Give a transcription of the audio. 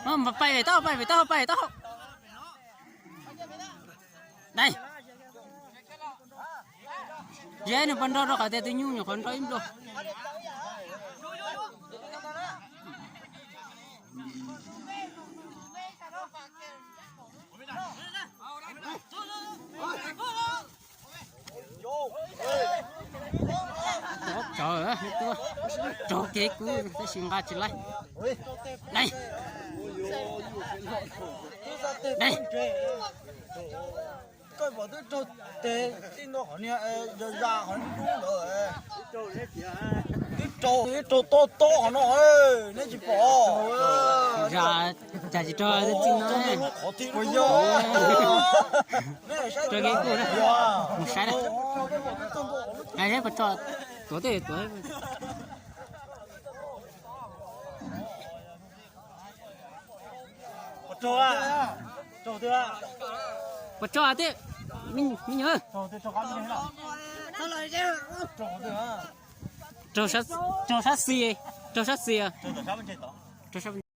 Pais vem taub hau, pais vem taub hau, pais vem taub hau. Dai. Yog nws puas nrog rau qhov tias tus nyuj nyuam qhuav nrog ib nplua. Tsov, tsov kev kub tab sis nqa tsis laib. Dai. Dai. Koj pom twb raug tes txij nto qhov niag zas zas qhov dub ntawd. Twb raug, twb raug tob tob qhov no, neb tsis pom. Zas, zas tsis raug twb txij no. Qhov ti lub qhov ti. Raug kev kub na. Mus saib na. Ai, puas tso, tuav tej tuav. Puas tso tej, me nyuam, raug sab xis, raug sab xis, raug sab